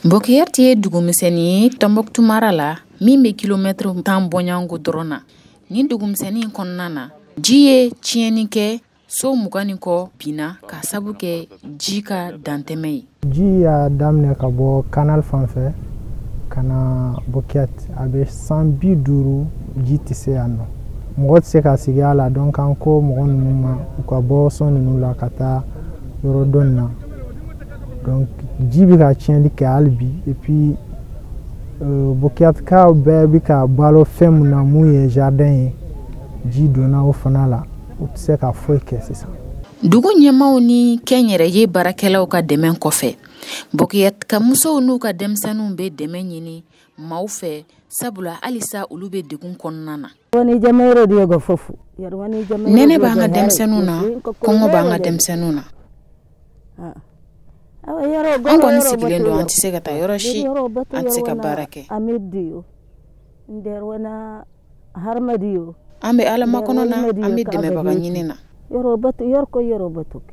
Bokiyat ye dugumisɛnnin ye Tɔnbɔkutu mara la min bɛ kilomɛtɛrɛ 10 bɔɲɔgɔnko dɔrɔn na. Nin dugumisɛnnin in kɔnɔna na, ji ye tiɲɛni kɛ, so 20 ni kɔ binna ka sabu kɛ ji ka dantɛmɛ ye. Ji y'a daminɛ ka bɔ canal fan fɛ ka na Bokiyat, a bɛ san 50 ji tɛ se yan nɔ, mɔgɔ tɛ se ka sigi a la. Donc an ko mɔgɔ ninnu ma u ka bɔ so ninnu la ka taa yɔrɔ dɔ in na. Donc ji bɛ ka tiɲɛli kɛ hali bi. Et puis Bokiyatikaw bɛɛ bɛ ka balo fɛn mun na, mun ye jardin ye, ji donna o fana la, u tɛ se ka foyi kɛ sisan. Dugu ɲɛmaaw ni kɛnyɛrɛye baarakɛlaw ka dɛmɛ kɔfɛ, Bokiyat ka musow n'u ka denmisɛnninw bɛ dɛmɛ ɲini maaw fɛ, sabula halisa olu bɛ degun kɔnɔna na. Nɛnɛ b'an ka denmisɛnninw na, kɔngɔ b'an ka denmisɛnninw na. An kɔni sigilen don, an tɛ se ka taa yɔrɔ si, an tɛ se ka baara kɛ. An bɛ Ala makɔnɔ na, an bɛ dɛmɛbaga ɲini na.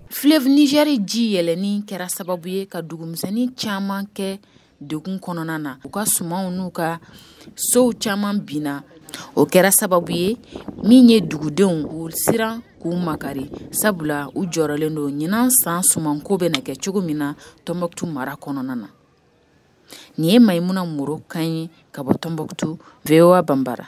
Fleuve Niger ji yɛlɛnni kɛra sababu ye ka dugumisɛnnin caman kɛ degun kɔnɔna na. U ka sumanw n'u ka sow caman binna. O kɛra sababu ye min ye dugudenw u siran k'u makari, sabula u jɔrɔlen don ɲinan san sumanko bɛ na kɛ cogo min na Tɔnbɔkutu mara kɔnɔna na. Nin ye Mayimuna Moro kan ye ka bɔ Tɔnbɔkutu, VOA Banbara.